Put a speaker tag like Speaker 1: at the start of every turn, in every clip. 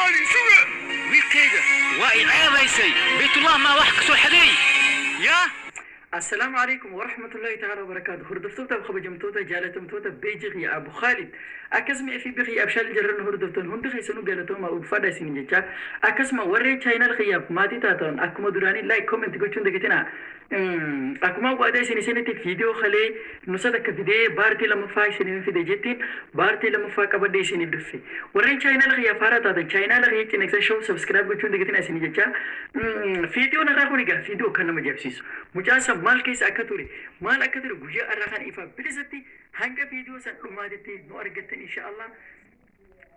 Speaker 1: Kaali suga.
Speaker 2: Wiilkayga waa i ceebaysay. Baytullah maa wax ka soo xadeey yaa.
Speaker 3: Assalaamu calaykum waraxmatullaahi tacaala wabarakaatu. Hordoftoota kabajamtoota jaalatamtoota Beeji Kiyya Abu Khaalid, akkasuma fi Kiyya Abshaal, jarran hordoftoon hundi keessanuu galatooma, ulfaadha isin jecha. Akkasuma warreen channel kiyyaaf maatii taatan akkuma duraanii like, comment gochuun dagatina. Akkuma waadaa isin isinitti viidiyoo kalee nusa takka fidee part lammaffaa isin fide jettiin part lammaffaa qabadhee isin dhufe. Warreen channel kiyyaaf haaraa taatan channel kiyya Ciniqsa Show subscribe gochuun dagatina isin jecha. Viidiyoon irraa kun egaa viidiyoo kan nama ajaa'ibsiisu. Mucaan san maal keessa akka ture, maal akka ture, guyyaa irraa kan ifa bilisatti hanga viidiyoo san dhumaatitti nu argattan insha Allah.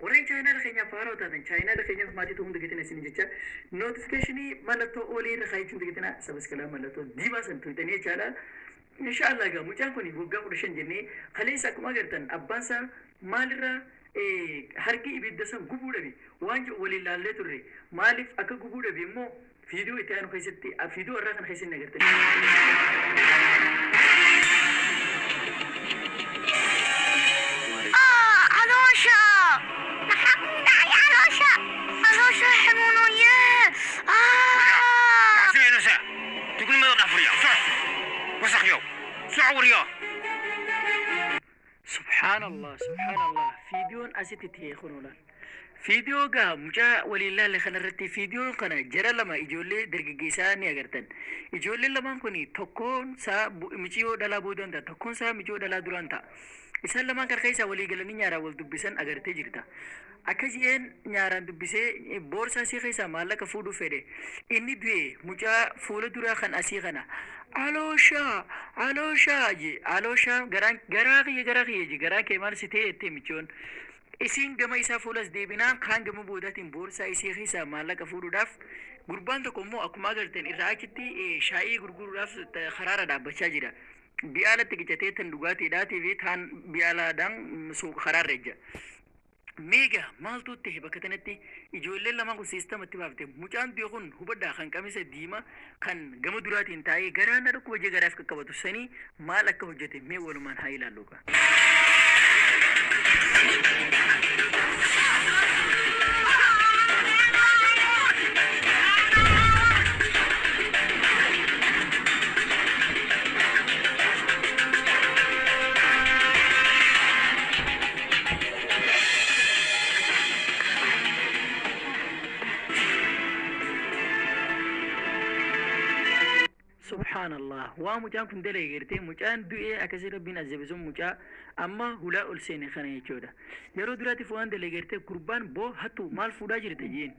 Speaker 3: Warreen channel keenyaaf haaraa taatan channel keenyaaf maatii ta'uu dagatina isin jecha. Notification mallattoo olii irra kaayachuun dagatina, subscribe mallattoo diimaa san tuqxanii jechaadha. Insha Allah egaa mucaan kun waggaa 15 jennee kaleessa akkuma agartan abbaan isaa maalirraa harki ibidda san gubuu dhabe waan jedhu waliin laallee turre. Maaliif akka gubuu dhabe immoo viidiyoo itti aanu keessatti, viidiyoo irraa kana keessatti agartan.
Speaker 4: Ah, caloosha! Maxaa kugu dhacay caloosha? Caloosha xanuunoye. Ah!
Speaker 2: Maxaa samaynaysaa? Tugnimada dhaaf, waryaa. Soco, wasakh yow, soco waryaa.
Speaker 3: Subhaan Allah, subhaan Allah. Viidiyoon asitti ta'e kun olaal. Viidiyoo gaa mucaa waliin laalle kanarratti viidiyoon kana jara lama ijoollee dargaggeessaa ni agartan. Ijoolleen lamaan kun tokkoon isaa miciyoo dhalaa boodaan ta'a, tokkoon isaa miciyoo dhalaa duraan ta'a. Isaan lamaan kana keessaa walii galanii nyaaraan wal dubbisan agartee jirta. Akka ji'een nyaaraan dubbisee boorsaa isii keessaa maallaqa fuudhuu fedhe. Inni du'e mucaa fuula duraa kan asii kana. Alooshaa, alooshaa je, alooshaa, garaan garaa kiyya, garaa kiyya je, garaa kee maal si ta'e jettee michoon. Isiin gama isaa fuulas deebinaan kaan gama boodaatiin boorsaa isii keessaa maallaqa fuudhuudhaaf, gurbaan tokko immoo akkuma agartan irraa achitti shaayii gurguruudhaaf karaarra dhaabbachaa jira. Bi'aalatti qicatee tan dhugaatiidhaatii fi taan bi'aalaadhaan suuqa karaarra ejja. Meegaa maaltu ta'e bakka kanatti? Ijoolleen lamaan kun siistamatti baafte. Mucaan du'e kun, hubadhaa, kan qamisa diimaa kan gama duraatiin taa'ee garaa na dhukkuba jee garaaf qaqqabatu sanii maal akka hojjete mee walumaan haa ilaallu gaa. Subhaanallah, waa mucaan kun dalage gartee. Mucaan du'ee akkasii rabbiin azabe sun mucaa amma hulaa ol seene kana jechuudha. Yeroo duraatiif waan dalage gartee. Gurbaan boo hattu maal fuudhaa jirta jeen.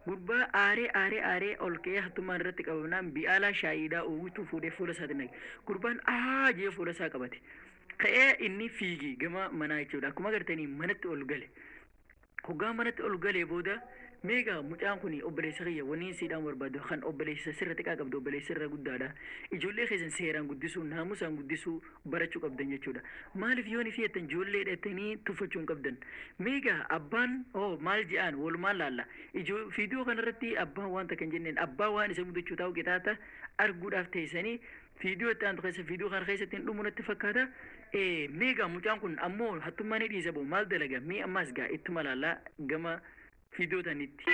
Speaker 3: Gurbaa aaree aaree aaree ol ka'ee hattummaan irratti qabamnaan bi'aalaa shaayiidhaa uwwituu fuudhee fuula isaatti naqe. Gurbaan aa jee fuula isaa qabate. Ka'ee inni fiigi gama manaa jechuudha. Akkuma agartanii manatti ol gale. Hoggaa manatti ol galee booda meeqa mucaan kun, obboleessa kiyya, wanni siidhaan barbaadu kan obboleessa sirra xiqqaa qabdu, obboleessa irra guddaadha. Ijoollee keessan seeraan guddisuu, naamusaan guddisuu barachuu qabdan jechuudha. Maaliif yoo ni fiyattan ijoollee dheettanii tuffachuu hin qabdan. Meeqa abbaan hoo maal je'aan walumaan laalla. Ijoo viidiyoo kanarratti abbaan wanta kan jenneen abbaa waan isa mudachuu taa'u qixaata arguudhaaf teessanii viidiyoo itti aantu keessa, viidiyoo kana keessatti hin dhumu natti fakkaata. Meeqa mucaan kun ammoo hattummaa ni dhiisa boo maal dalaga? Mee ammaas gaa ittuma laallaa gama viidiyoo tanitti.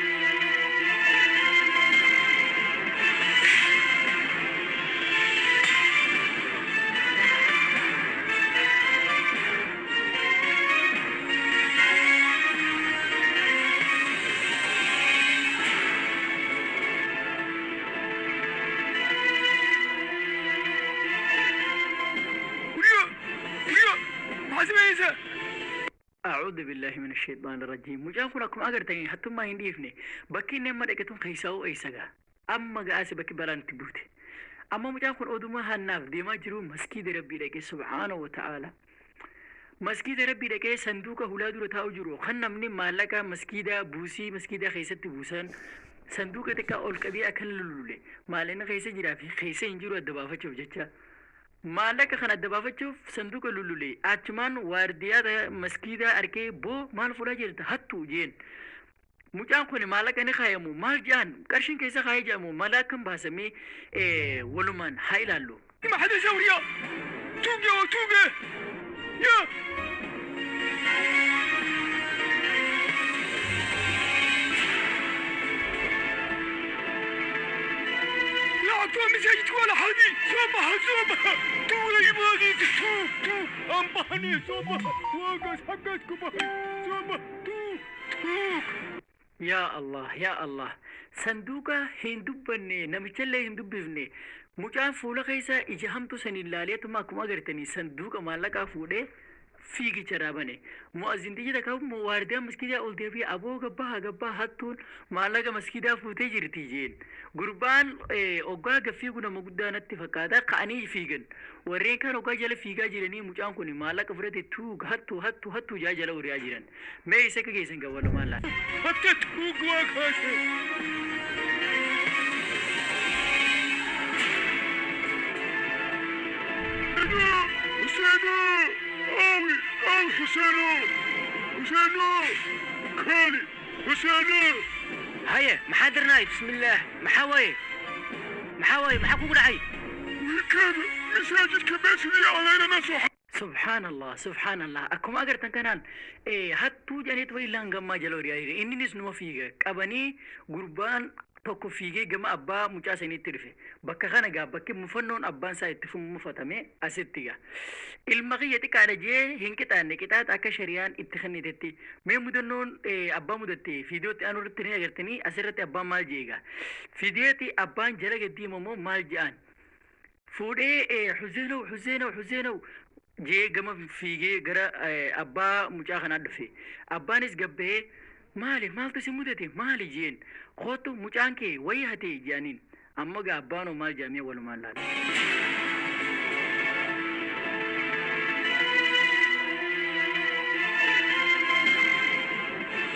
Speaker 1: Waryaa, waryaa, maxaa samaynaysaa?
Speaker 3: أعوذ بالله من الشيطان الرجيم. Mucaan kun akkuma agartanii hattummaa hin dhiifne. Bakki inni amma dhaqe tun keessaa hoo eessa gaa? Amma ga'aase bakki balaan itti buute. Amma mucaan kun oduma hannaaf deemaa jiru maskiida rabbii dhaqe, subhaanahu wa ta'ala. Maskiida rabbii dhaqee sanduuqa hulaa dura taa'u jiru kan namni maallaqa maskiidaa buusii maskiidaa keessatti buusan sanduuqa xiqqaa ol qabee akka lulule maallaqni keessa jiraa fi keessa hin jiru adda baafachuuf jecha. Maallaqa kana adda baafachuuf sanduuqa lulule. Achumaan waardiyaa maskiidaa arkee, boo maal fuudhaa jirta hattu jeen. Mucaan kun maallaqa ni kaayamu maal jedhan, qarshiin keessa kaayee jedhamu mala akkam baasamee walumaan haa ilaallu.
Speaker 1: Maxaad haysaa, waryaa? Tuuge waa tuuge yaa. Hattuu masaajidka waa la xadi. Soo baxa, soo baxa. Tuuga imaadii, tuug, tuug. Aan baxnay, soo baxa. Waagaas xaggaas ku baxay. Soo bax, tuug, tuug.
Speaker 3: Yaa Allah, yaa Allah, sanduuqa hin dubbanne, namichallee hin dubbifne. Mucaan fuula keessa ija hamtu saniin laaleetuma akkuma agartanii sanduuqa maallaqaa fuudhee fiigicha irraa bane. Mu'azzintichi takka waardiyaan maskiidaa ol deebi'ee, aboo gabbaa gabbaa, hattuun maallaqa maskiidaa fuutee jirti jeen. Gurbaan oggaa gaffiigu nama guddaa natti fakkaata, ka'anii fiigan. Warreen kaan oggaa jala fiigaa jiranii mucaan kun maallaqa fudhate, tuug, hattuu, hattuu, hattuu jaa jala uriyaa jiran. Mee isa akka geessan gawwalumaan laata.
Speaker 1: Hatte, tuug, waa kaase. Huseeno! Aawi, aawi, Huseeno! Huseeno! Kaali, Huseeno!
Speaker 2: Haye, maxaa dirnaay? Bismillaah, maxaa waaye, maxaa waaye, maxaa kugu dhacay?
Speaker 1: Wiilkeeda masaajidka meeshii alaynana soo
Speaker 3: Subhaan Allah, subhaan Allah. Akkuma agartan kanaan hattuu jedhaniitu illaan gammaa jala horiyaa jira. Inninis numa fiiga. Qabanii gurbaan tokko fiigee gama abbaa mucaa saniitti dhufe. Bakka kana gaa bakki mufannoon abbaan isaa itti mufatame asitti gaa. Ilma kiyya xiqqaadha jee hin qixaanne, qixaaxa akka shari'aan itti kennitetti. Mee mudannoon abbaa mudatte fiidiyootti aanu irratti ni agartanii, asirratti abbaan maal jee gaa. Fiidiyootti abbaan jala gaddiimu immoo maal je'aan? Fuudhee Huseenoo, Huseenoo, Huseenoo jee gama fiigee gara abbaa mucaa kanaa dhufe. Abbaanis gabbahee, maali, maaltu si mudate, maali jeen. Kootu mucaan kee wayii hatee jedhaniin. Amma gaa abbaanoo maal jedhamee walumaan laala.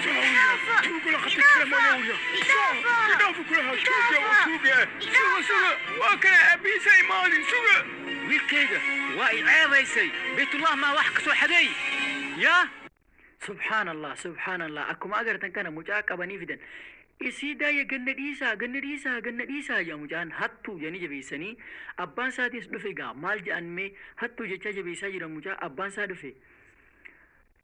Speaker 1: Tuuga la khatar kala manawya. Idaafu kulaha tuuga waa tuuga. Suga, suga, waa kana aabihiisa imaadin, suga.
Speaker 2: Wiilkayga waa i ceebaysay, baytullah maa wax ka soo xadeey yaa?
Speaker 3: Subhaan Allah, subhaan Allah. Akkuma agartan kana mucaa qabanii fidan. Isii daaya, ganna dhiisaa, ganna dhiisaa, ganna dhiisaa yaa, mucaan hattuu jedhanii jabeessanii. Abbaan isaatis dhufe gaa, maal jedhan mee? Hattuu jechaa jabeessaa jiran mucaa. Abbaan isaa dhufe.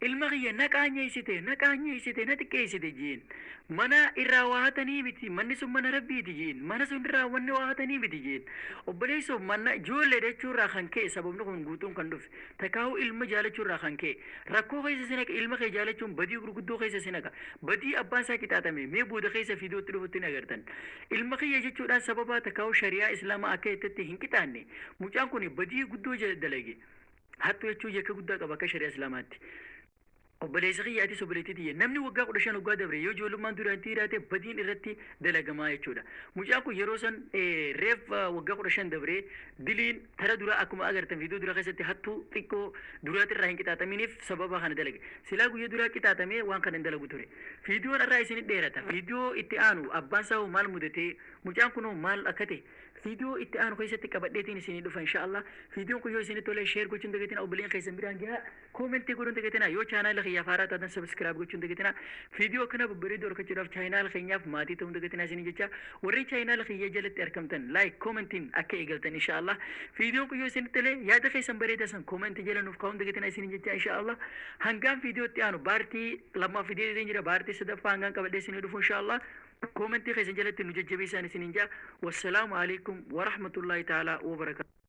Speaker 3: Ilma kiyya na qaanyeessite, na qaanyeessite, na xiqqeessite jeen. Mana irraa waa hatanii miti, manni sun mana rabbiiti jeen. Mana sun irraa wanni waa hatanii miti jeen. Obboleessoo, mana ijoollee jechuurraa kan ka'e sababni kun guutuun kan dhufe. Takaa'uu ilma jaalachuurraa kan ka'e. Rakkoo keessa si naqa, ilma kee jaalachuun badii gurguddoo keessa si naqa. Badii abbaan isaa qixaaxame mee booda keessa fiidootti dhufutti ni agartan. Ilma kiyya jechuudhaan sababa takaa'uu shari'aa islaamaa akka jettetti hin qixaanne. Mucaan kun badii guddoo dalage. Hattuu jechuun yakka guddaa qaba akka shari'aa islaamaatti. Obboleessa kiyya, atis obboleettii tiyya, namni waggaa 15 waggaa dabre yoo ijoollummaan duraan jiraate badiin irratti dalagamaa jechuudha. Mucaan kun yeroo san reef waggaa 15 dabree diliin tara dura akkuma agartan viidiyoo dura keessatti hattuu xiqqoo duraati irraa hin qixaaxaminiif sababa kana dalage. Silaa guyyaa duraa qixaaxamee waan kana hin dalagu ture. Viidiyoon irraa isin dheerata. Viidiyoo itti aanu abbaan isaa hoo maal mudatee, mucaan kun hoo maal akka ta'e viidiyoo itti aanu keessatti qabadheetiin isinii dhufa insha Allah. Viidiyoon kun yoo isinitti tolee share gochuun dagatina, obboleen keessan biraan gahaa, koomentii godhuun dagatina, yoo chaanaala kiyyaaf haaraa taatan subscribe gochuun dagatina. Viidiyoo akkana babbareedduu argachuudhaaf chaanaala keenyaaf maatii ta'uun dagatina isinii jecha. Warri chaanaala kiyya jalatti argamtan like koomentiin akka eegaltan insha Allah. Viidiyoon kun yoo isinitti tolee yaada keessan bareedaa san koomentii jala nuuf kaa'uun dagatina isinii jecha insha Allah. Hangaan viidiyoo itti aanu paartii lammaaf viidiyoo jira, paartii sadaffaa hangaan qabadhee isinii dhufu insha Allah. Koomentii keessan jalatti nu jajjabeessaan isiniin jaa. Wassalaamu alaikum warahmatullaahi ta'ala wabarakaatu.